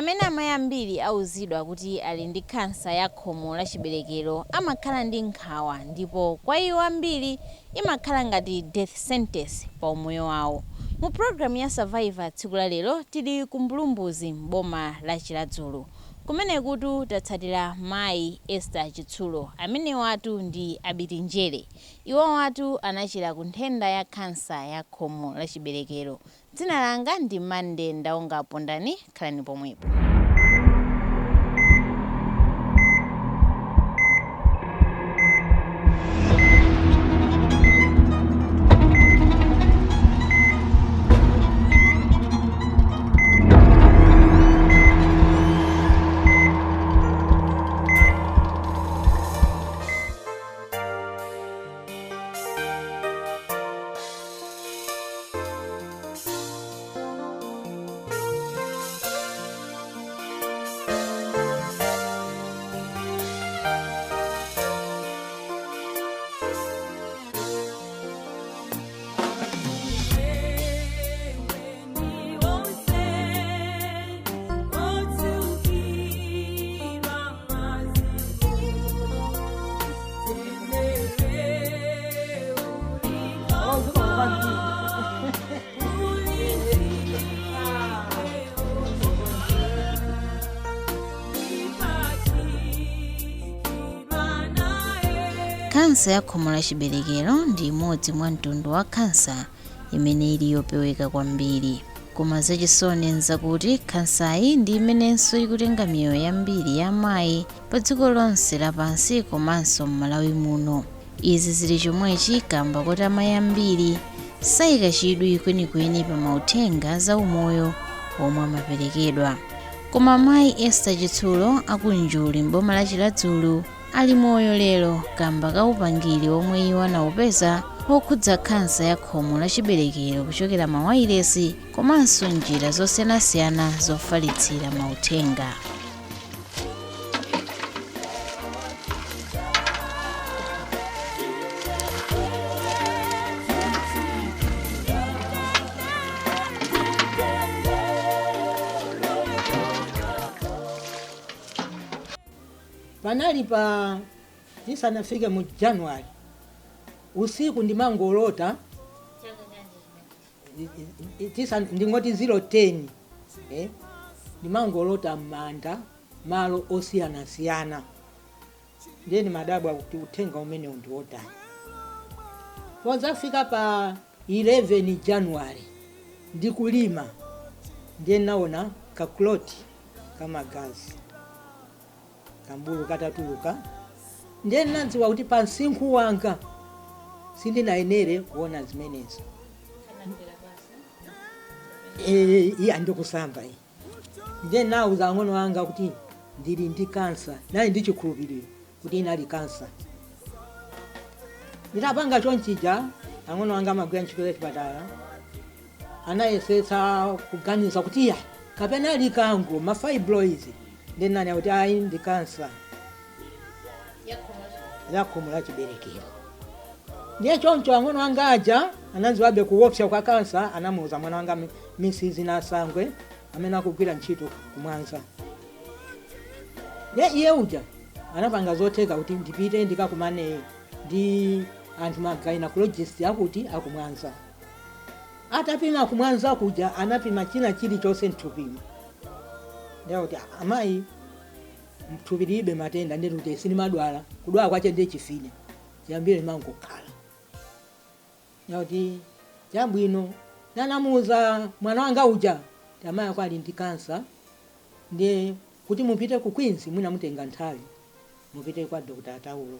Pamene amayi ambiri auzidwa kuti ali ndi khansa ya khomo la chiberekero, amakhala ndi nkhawa ndipo kwa iwo ambiri imakhala ngati death sentence pa umoyo wawo. Mu programu ya Survivor tsiku la lero tili ku Mbulumbuzi m'boma la Chiradzulu. Kumene kutu tatsatira mayi Esther Chitsulo amene watu ndi Abiti Njere. Iwo watu anachira ku nthenda ya khansa ya khomo la chiberekero. Dzina langa ndi Mande Ndaonga Pondani, khalani pomwepo. Khansa ya khomo la chiberekero ndi imodzi mwa mtundu wa khansa imene ili yopeweka kwambiri. Koma zachisoni nzakuti khansayi ndi imenenso ikutenga miyoyo yambiri ya amayi pa dziko lonse lapansi komanso m'Malawi muno. Izi zili chomwechi kamba koti amayi ambiri sayika chidwi kwenikweni pa mauthenga za umoyo omwe amaperekedwa. Koma mayi Esther Chitsulo akunjuli m'boma la Chiradzulu ali moyo lero kamba ka upangiri omwe iwo anawupeza okhudza khansa ya khomo la chiberekero kuchokera mawayilesi komanso njira zosiyanasiyana zofalitsira mauthenga. Panali pa tisanafike mu January, usiku ndimangolota ndingoti 010, ndimangolota m'manda malo osiyanasiyana. Ndiye ndimadabwa kuti uthenga umenewu ndi wotani. Pozafika pa 11 January ndikulima, ndiye naona kakloti kamagazi kambulu katatuluka. Ndiye nadziwa kuti pa msinkhu wanga sindinayenere kuona zimenezo. Iye andikusamba iyi. Ndiye nauza ang'ono anga kuti ndili ndi kansa, naye ndi chikhulupiriro kuti inali kansa. Nditapanga chonchija, ang'ono anga amagwira ntchito ya chipatala, anayesetsa kuganiza kuti iya kapena ali kango ma fibroids. Ndiye nani akuti ayi ndi kansa ya khomo la chiberekero. Ndiye choncho ang'ono anga aja anadziwabe kuopsa kwa kansa, anamuuza mwana wanga Mrs. Nasangwe amene akugwira ntchito kumwanza. Ndiye iye uja anapanga zotheka kuti ndipite ndikakumane ndi anthu ma gynecologist akuti akumwanza. Atapima kumwanza kuja anapima china chilichonse mthupimo. Ndiye kuti amayi mthupi lilibe matenda, ndiye kuti sindimadwala, kudwala kwache ndiye chifine chiyambire mangokhala. Ndiye kuti chabwino. Nanamuuza mwana wanga uja kuti amayi ako ali ndi kansa, ndiye kuti mupite ku Queens mwina mutenga nthawi, mupite kwa Dr. Taulo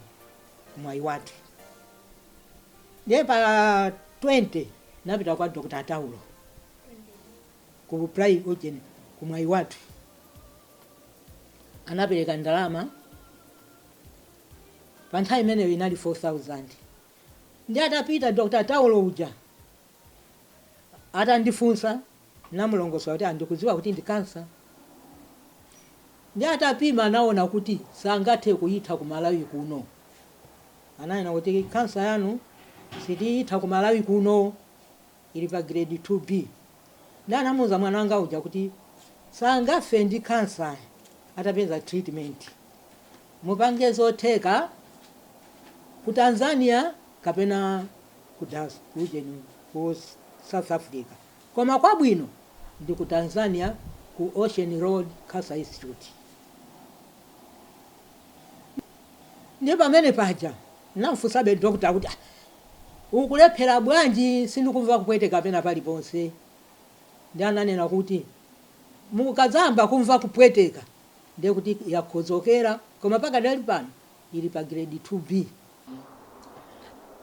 kumwayi wathu. Ndiye pa 20 napita kwa Dr. Taulo ku private ujeni kumwayi wathu. Anapereka ndalama pa nthawi imeneyo inali 4000. Ndiye atapita Dr. Taulo uja atandifunsa namulongosola kuti andikudziwa kuti ndi kansa. Ndiye atapima anaona kuti sangathe kuyitha ku Malawi kuno. Ananena kuti kansa yanu sitiyitha ku Malawi kuno, ili pa grade 2B. Ndiye anamuuza mwana wanga uja kuti Sangafe ndi kansa atapeza treatment. Mupange zotheka ku Tanzania kapena kujeni ku South Africa, koma kwabwino ndi ku Tanzania, ku Ocean Road Cancer Institute. Ndiye pamene paja namfunsabe dokta kuti, "Ah, ukulephera bwanji? Sindikumva kupweteka pena paliponse." Ndi ananena kuti mukadzamba kumva kupweteka ndiye kuti yakhozokera, koma pakadali pano ili pa grade 2B.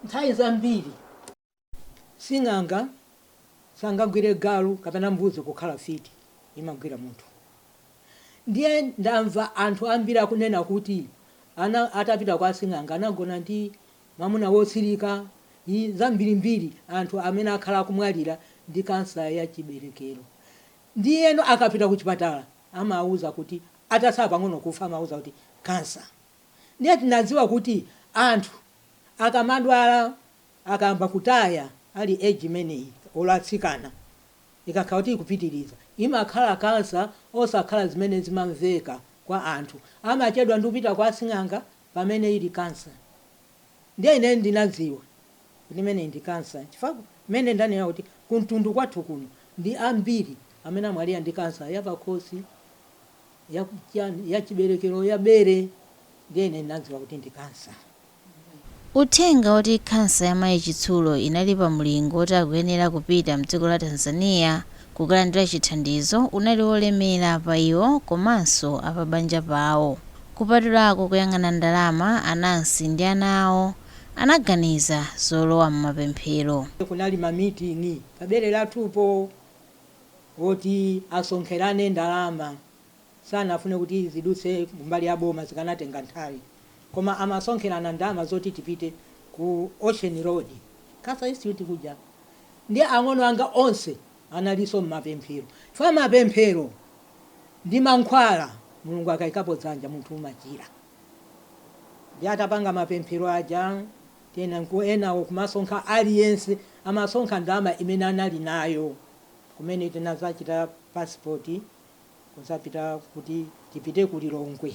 Nthawi zambiri sing'anga sangagwire galu kapena mbuzi kukhala fiti, imagwira munthu. Ndiye ndamva anthu ambiri akunena kuti ana atapita kwa sing'anga anagona ndi mwamuna wotsirika, zambirimbiri anthu amene akhala akumwalira ndi kansa ya chiberekero. Ndiyeno akapita ku chipatala amawuza kuti atasala pang'ono kufa amawuza kuti kansa. Ndiye tinadziwa kuti anthu akamadwala, akayamba kutaya ali age imeneyi, olatsikana, ikakhala kuti ikupitiriza imakhala kansa, osakhala zimene zimamveka kwa anthu. Amachedwa ndi kupita kwa sing'anga pamene ili kansa. Ndiye ine ndinadziwa kuti imene ndi kansa chifukwa mmene ndanena kuti kumtundu kwathu kuno ndi ambiri amene amwalira ndi kansa yapakhosi, ya chiberekero, ya bere. Ndiye ine ndinadziwa kuti ndi kansa. Uthenga woti khansa ya mayi Chitsulo inali pa mlingo woti akuyenera kupita mdziko la Tanzania kukalandira chithandizo unali wolemera pa iwo komanso apabanja pawo. Kupatulako kuyang'ana ndalama, anansi ndi ana awo anaganiza zolowa m'mapemphero. Kunali mamitingi pabere lathupo woti asonkherane ndalama. Sanafune kuti zidutse kumbali ya boma, zikanatenga nthawi, koma amasonkherana ndalama zoti tipite ku Ocean Road Cancer Institute kuja. Ndi ang'ono anga onse analinso mmapemphero, chifukwa mapemphero ndi mankhwala, Mulungu akayikapo dzanja munthu umachira. Ndi atapanga mapemphero aja, tena enawo kumasonkha, aliyense amasonkha ndalama imene anali nayo, kumene tinazachita passport kuzapita kuti tipite ku Lilongwe.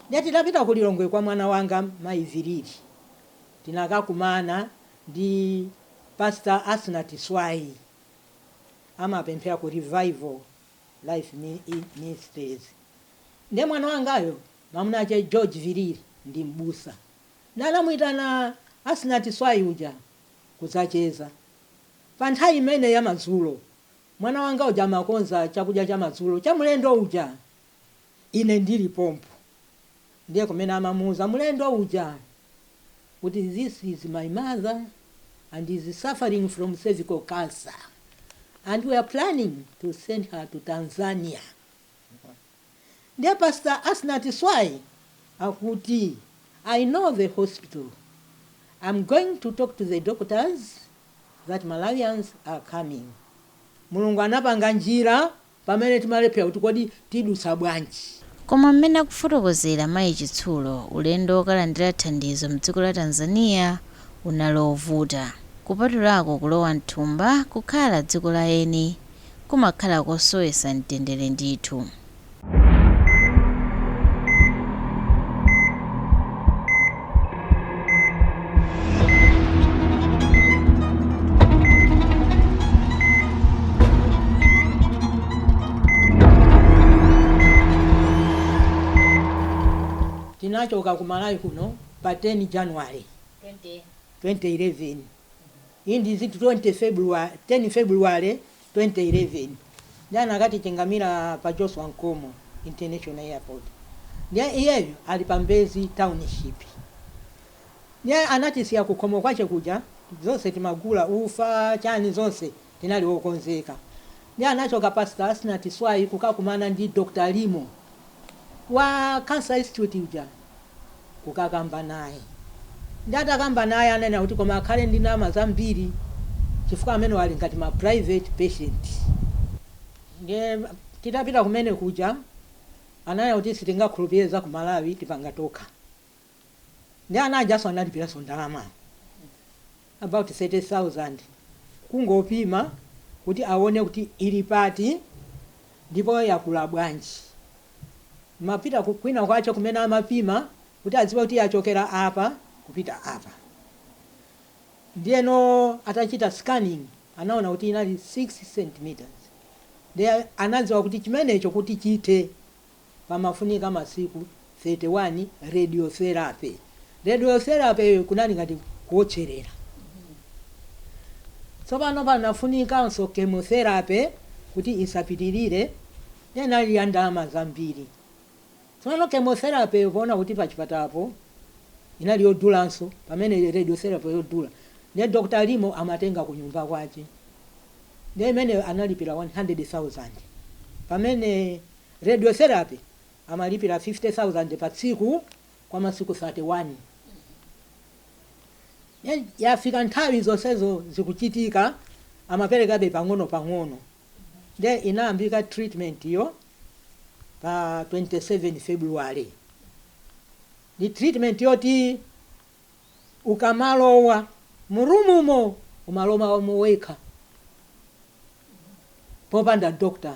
Ndiye titapita ku Lilongwe kwa mwana wanga mayi Viriri, tinakakumana ndi Pastor Asnat Swai, amapemphera ku Revival Life Ministries. Ndiye mwana wangayo mwamuna ache George Viriri ndi mbusa, nanamwitana Asnat Swai uja kudzacheza. Pa nthawi imene ya madzulo, mwana wanga uja amakonza chakudya cha madzulo cha mlendo uja, ine ndili pompo. Ndiye kumene amamuuza mlendo uja kuti, "This is my mother and is suffering from cervical cancer and we are planning to send her to Tanzania." Ndiye Pastor Asnat Swai akuti, "I know the hospital. I'm going to talk to the doctors that Malawians are coming." Mulungu anapanga njira pamene timalephera kuti kodi tidutsa bwanji. Koma mmene akufotokozera mayi Chitsulo, ulendo wokalandira thandizo mdziko la Tanzania unali ovuta. Kupatulako kulowa mthumba, kukhala dziko la eni kumakhala kosowetsa mtendere ndithu. Tinachoka ku Malawi kuno pa 10 January 2011. Iyi ndi ziti 20 February, 10 February 2011. Ndi anakatichingamira pa Joshua Nkomo International Airport. Ndiye iyeyo ali pa Mbezi Township. Ndiye anatisiya kukhomo kwache kuja, zonse timagula, ufa, chani, zonse tinali wokonzeka. Ndiye anachoka Pastor Asnat Swai kukakumana ndi Dr Limo wa Cancer Institute uja, kukakamba naye. Ndi atakamba naye anena kuti koma akhale ndi ndalama zambiri chifukwa amene wali ngati ma private patient. Ndiye titapita kumene kuja ananena kuti sitingakhulupirire za ku Malawi, tipanga tokha. Ndi ana ajaso analipiranso ndalama about 30,000 kungopima kuti aone kuti ili pati. Ndipo yakula bwanji? Mapita kwina kwacho kumene amapima kuti adziwe kuti yachokera apa kupita apa. Ndiyeno atachita scanning anaona kuti inali 6 centimeters. Ndiye anadziwa kuti chimenecho kuti chithe pamafunika masiku 31 radiotherapy. Radiotherapy kunali ngati kuwotcherera. Tsopano panafunikanso chemotherapy kuti isapitirire, inali ya ndalama zambiri. Tsopano chemotherapy poona kuti pachipatalapo inali yodulanso, pamene radiotherapy yodula, ndiye Dr. Limo amatenga kunyumba kwace. Ndiye imene analipira 100,000, pamene radiotherapy amalipira 50,000 pa tsiku kwa masiku 31. Yafika nthawi zonsezo zikuchitika, amaperekabe pang'ono pang'ono. Ndiye inayambika treatment yo pa 27 February. Ndi treatment yoti ukamalowa mu room mo, umalowa wekha popanda doctor.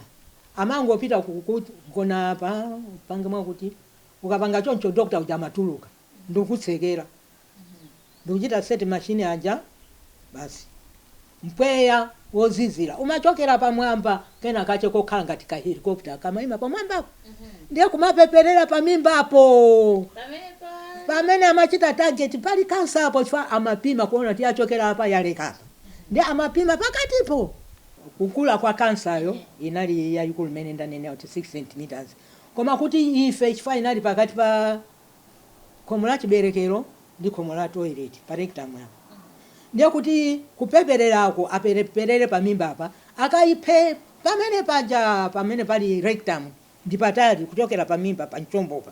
Amangopita kugona apa, pange mwakuti ukapanga choncho, doctor uja amatuluka ndikutsekera, ndikuchita set machine aja basi. Mpweya wozizira umachokera pamwamba kena kache kokhala ngati ka helicopter kamayima pamwambapo, ndiye kumapeperera pamimbapo pamene amachita target pali kansa apo, chifukwa amapima kuona kuti yachokera apa, yaleka apa, ndiye amapima pakatipo. Kukula kwa kansayo inali yayikulu imene ndanena kuti 6 centimeters, koma kuti ife chifukwa inali pakati pa khomo la chiberekero ndi khomo la toilet, pa rectum apo, ndiye kuti kupepererako apereperere pamimba apa, akayiphe pamene paja pamene pali rectum ndi patali kuchokera pamimba pa mchombopa,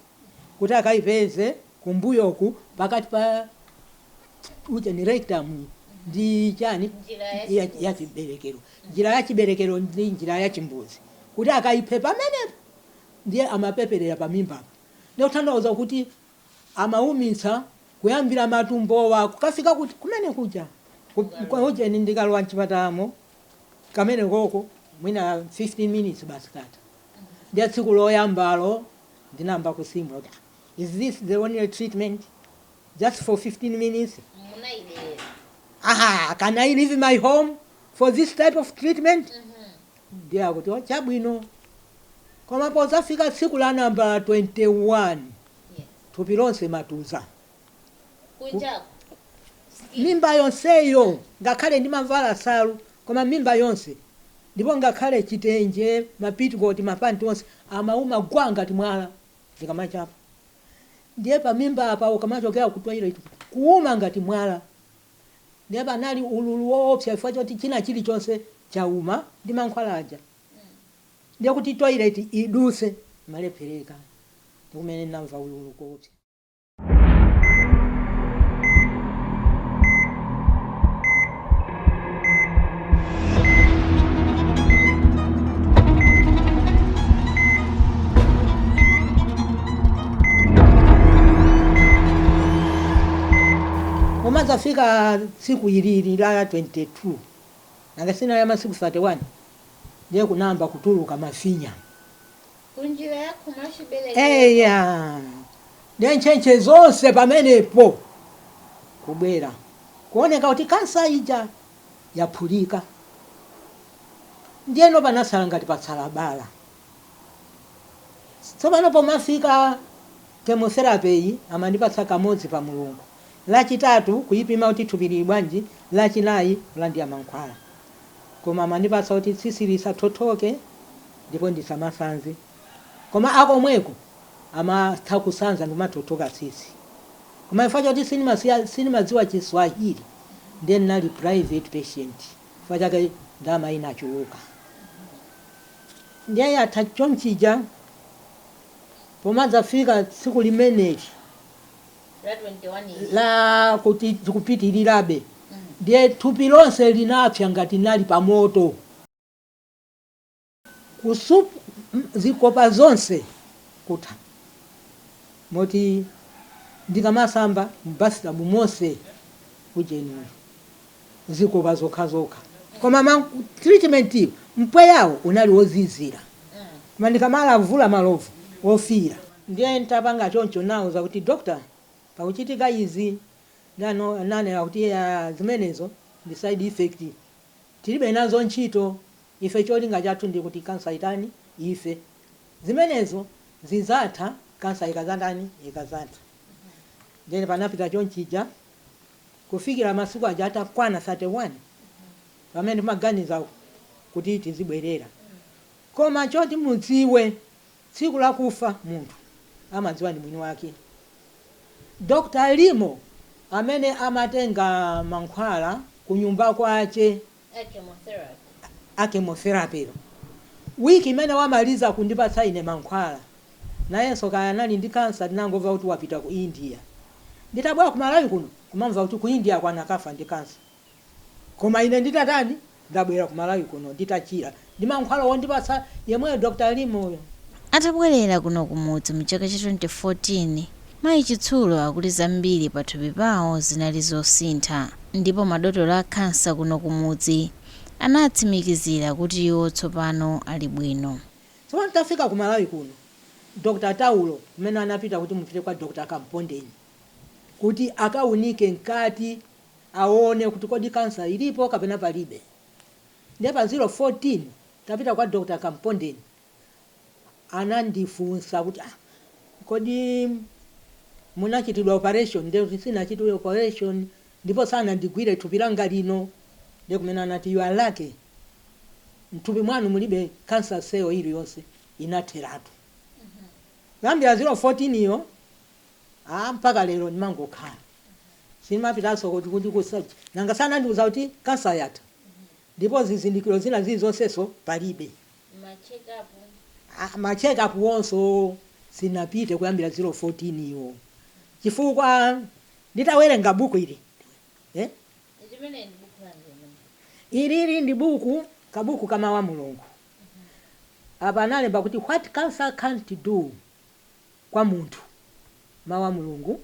kuti akayipeze kumbuyoku pakati pa uche ni rectum ndi chani Njira ya ya chiberekero, njira ya chiberekero ndi njira ya chimbuzi, kuti akayiphe pamenepo. Ndiye amapeperera pamimbapa, ndiye kutanthauza kuti amaumitsa kuyambira matumbowa kukafika kuti kumene kuja. Ujeni ndikalowa mchipatalamo kamene koko mwina 15 minutes basi kata. Ndiye tsiku loyambalo ndinamba kusimba kuti, "Ah, is this the only treatment, just for 15 minutes?" Munayidera. Aha, can I leave my home for this type of treatment? Ndiye akuti, "Oh, chabwino." Koma pozafika tsiku la namba 21, thupi lonse matuza. Kunjako? Mimba yonseyo, ngakhale ndimavala salu, koma mimba yonse, ndipo ngakhale chitenje, mapitikoti, mapanti onse amauma gwa ngati mwala ndikamachapa. Ndiye pamimba apa ukamachokera ku toilet kuuma ngati mwala. Ndiye panali ululu woopsa chifukwa choti china chilichonse chauma ndi mankhwala aja. Ndiye kuti toilet iduse malephereka, ndikumene ndinamva ululu koopsa. Pomadzafika tsiku ilili la 22, nanga sina ya masiku 31, ndiye kunamba kutuluka mafinya. Kunjira ya khomo la chiberekero? Eya, ndiye ntchentche zonse pamenepo kubwera, kuoneka kuti kansa ija yaphulika. Ndiyeno panasala ngati patsala bala. Tsopano pomafika chemotherapy iyi amandipatsa kamodzi pa mulungu, Lachitatu kuyipima kuti thupi lili bwanji, Lachinayi kulandira mankhwala. Koma amandipatsa kuti tsitsi lisathothoke ndipo ndisamasanze, koma akomweko amatha kusanza ndikumathothoka tsitsi. Koma chifukwa choti sindimadziwa Chiswahili, ndiye ndinali private patient, chifukwa chake ndalama inachuluka. Ndiye yatha chonchija, pomadzafika tsiku limeneli la 21 ili la kuti zikupitirirabe, ndiye thupi lonse linapsa ngati nali pa moto. Kusup zikopa zonse kutha, moti ndikamasamba m'bathtub monse kujenuyo zikopa zokha zokha. Koma ma treatment iyo mpweyawo unali wozizira. Koma ndikamalavula malovu ofira, ndiye ntapanga choncho nawuza kuti, "Doctor, pakuchitika izi." Ndano nanena kuti, "Ah, zimenezo ndi side effect, tilibe nazo ntchito ife. Cholinga chathu ndi kuti kansa itani? Ife. Zimenezo zizatha kansa ikazatani? Ikazatha." Then panapita chonchija kufikira masiku aja atakwana 31, pamene timaganiza kuti tizibwerera. Koma choti mudziwe, tsiku lakufa munthu amadziwa ndi mwini wake. Dr Limo amene amatenga mankhwala kunyumba kwace a chemotherapy, wiki imene wamaliza kundipatsa ine mankhwala, nayenso kaya anali ndi kansa, tinangomva kuti wapita ku India. Nditabwera ku Malawi kuno, kumamva kuti ku India kwanakafa ndi kansa. Koma ine nditatani? Ndabwera ku Malawi kuno nditachira ndi mankhwala wondipatsa yemweyo Dr Limoyo. Atabwerera kuno kumudzi mu chaka cha 2014, mayi Chitsulo akuti zambiri pathupi pawo zinali zosintha, ndipo madotolo a khansa kuno kumudzi anatsimikizira kuti iwo tsopano ali bwino. Tsopano tafika ku Malawi kuno, Dr Taulo kumene anapita kuti mupite kwa Dr Kampondeni kuti akaunike mkati, aone kuti kodi kansa ilipo kapena palibe. Ndiye pa 014 tapita kwa Dr Kampondeni, anandifunsa kuti, "Ah, kodi munachitidwa operation?" Ndiye kuti sinachitidwe operation, ndipo sanandigwire thupi langa lino. Ndiye kumene anati, "You are lucky, mthupi mwanu mulibe cancer cell iliyonse, inatheratu." Kuyambira 014 iyo, ah, mpaka lero ndimangokhala, simapitanso kuti kusachi nanga sanandiuza kuti kansa yatha, ndipo zizindikiro zina zilizonseso palibe. Ah, ma check up wonso sinapite kuyambira 014 iyo, chifukwa nditawerenga buku ili, eh? Ilili ndi buku, kabuku kama wa Mulungu. Apa analemba kuti "What cancer can't do" kwa munthu, mawu a Mulungu.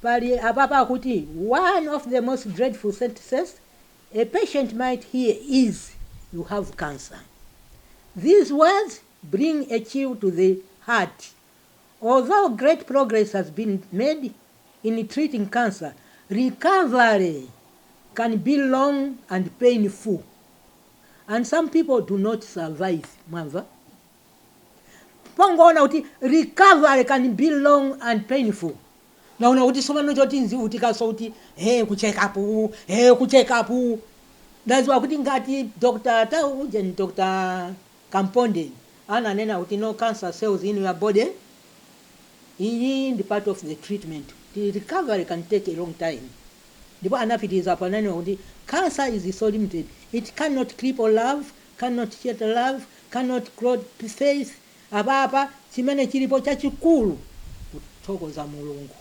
Pali apapa akuti, "One of the most dreadful sentences a patient might hear is, 'You have cancer.' These words bring a chill to the heart. Although great progress has been made in treating cancer, recovery can be long and painful, and some people do not survive." Mwamva? Pongoona kuti recovery can be long and painful, naona kuti sopano choti nzivutikaso kuti he ku check up, he ku check up, ndaziwa kuti ngati Dr Taujen, Dr Kamponde ananena kuti no cancer cells in your body, iyi ndi part of the treatment. The recovery can take a long time. Ndipo anapitiriza pananena kuti cancer is so limited, it cannot cripple love, cannot shatter love, cannot corrode faith. Apapa chimene chilipo chachikulu kuthokoza Mulungu.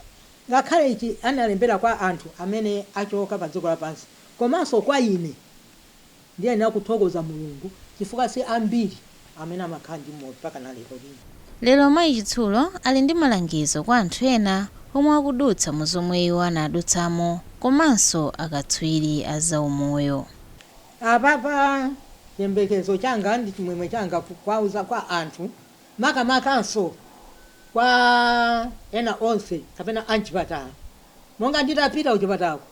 Ngakhale ichi analembera kwa anthu amene achoka pa dziko lapansi, komanso kwa ine, ndiyenera kuthokoza Mulungu, chifukwa si ambiri amene amakhala ndi moyo mpaka na lero lino. Lero mayi Chitsulo ali ndi malangizo kwa anthu ena omwe akudutsa mu zomwe iwo anadutsamo, komanso akatswiri a zaumoyo. Apapa chiyembekezo changa ndi chimwemwe changa kwauza kwa anthu, makamakanso kwa ena onse kapena anchipatala. Monga nditapita kuchipatalako,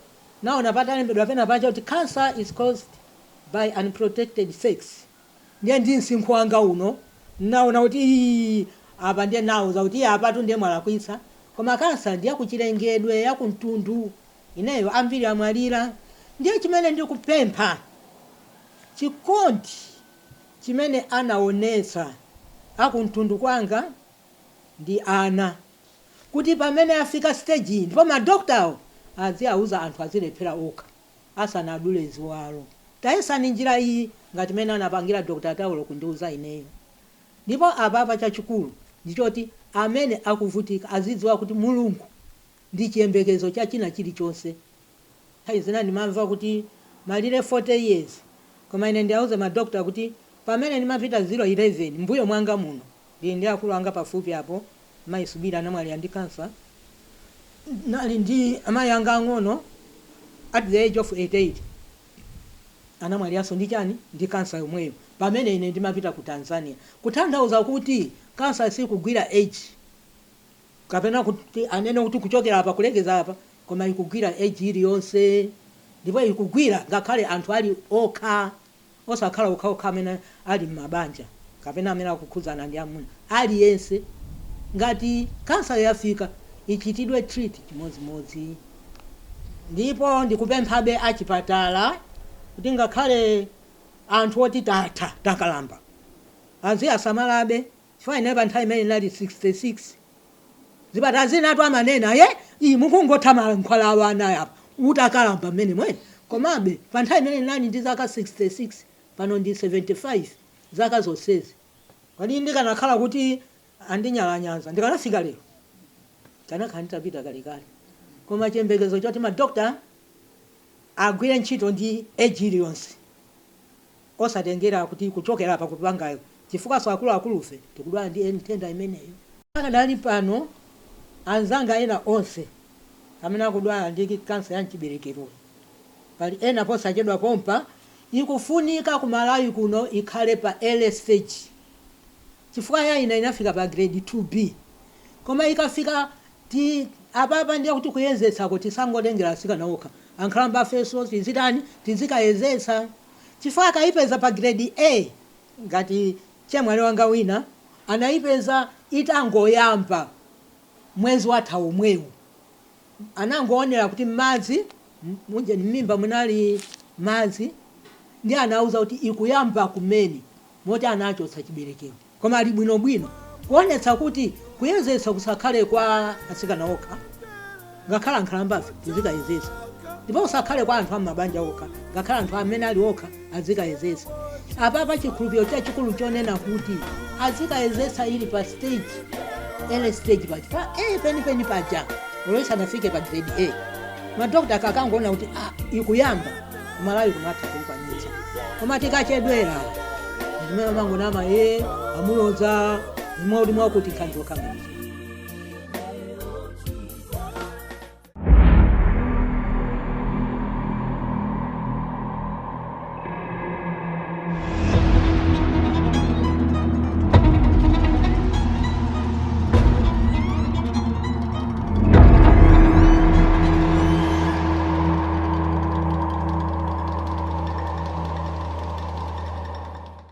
naona patalembedwa pena pacha kuti cancer is caused by unprotected sex. Ndiye ndi msinkhu wanga uno, naona kuti ii, apa ndiye nauza kuti apatu ndiye mwalakwitsa, koma kansa ndiye kuchilengedwe, yakumtundu ineyo ambiri amwalira. Ndiye chimene ndikupempha, chikondi chimene anaonetsa akumtundu kwanga ndi ana, kuti pamene afika stage iyi, ndipo madoktawo aziauza anthu azilephera okha asanadule ziwalo, tayesani njira iyi, ngati mene anapangira Dr Taulo kundiuza ineyo. Ndipo apapa chachikulu ndichoti amene akuvutika azidziwa kuti Mulungu ndi chiyembekezo cha china chilichonse. Nthawi zina ndimamva kuti malire 40 years, koma ine ndiauze madokta kuti pamene ndimapita 011, mbuyo mwanga muno ndili ndi akulu anga pafupi apo, mayi Subira anamwalira ndi kansa, nali ndi amayi anga ang'ono at the age of 88 anamwaliranso ndi chani? Ndi kansa yomweyo. Pamene ine ndimapita ku Tanzania, kutanthauza kuti kansa sikugwira age kapena kuti anene kuti kuchokera apa kulekeza apa, koma ikugwira age iliyonse, ndipo ikugwira ngakhale anthu ali okha, osakhala okhaokha amene ali m'mabanja kapena amene akukhudzana ndi amuna. Aliyense ngati kansa yafika, ichitidwe treat chimodzimodzi. Ndipo ndikupemphabe achipatala kuti ngakhale anthu oti tatha, takalamba, aziyasamalabe, chifukwa ine pa nthawi imene inali 66, zipatala zinatu amanena, "Ye, iyi mukungotha mankhwala awo ana apa utakalamba mmene mwene." Komabe pa nthawi imene inali ndi zaka 66, pano ndi 75, zaka zonsezi, kodi ndikanakhala kuti andinyalanyaza, ndikanafika lero? Kanakhala nditapita kalekale. Koma chiyembekezo choti madokta agwire ntchito ndi age iliyonse, osatengera kuti kuchokera apa kupangayo, chifukwa so akuluakulufe tikudwala ndi nthenda imeneyo. Akadali pano anzanga ena onse amene akudwala ndi kansa ya mchiberekero, pali ena posachedwa pompa, ikufunika ku Malawi kuno ikhale pa early stage, chifukwa ya ina inafika pa grade 2B. Koma ikafika ti apapa, ndiye kuti kuyezetsako tisangotengera asikana okha, ankhalamba afenso tizitani? Tizikayezetsa, chifukwa akayipeza pa grade A, ngati chemwali wanga wina anayipeza itangoyamba mwezi watha omwewu, anangoonera kuti madzi muje m'mimba munali madzi, ndi anauza kuti ikuyamba kumene, moti anachotsa chiberekero, koma ali bwinobwino, kuonetsa kuti kuyezetsa kusakhale kwa asikana okha, ngakhale ankhalambafe tizikayezetsa, ndipo kusakhale kwa anthu am'mabanja okha, ngakhale anthu amene ali okha azikayezetsa. Apapa chikhulupiriro chachikulu chonena kuti azikayezetsa ili pa stage, early stage paja, pa A penipeni paja, olo isanafike pa grade A, madokta akakangoona kuti ah, ikuyamba, Malawi kuno atha kuyikwanitsa. Koma tikachedwera, ndimene mangonama, ye amulodza imwe mwakuti nkhanzi okhanganiza.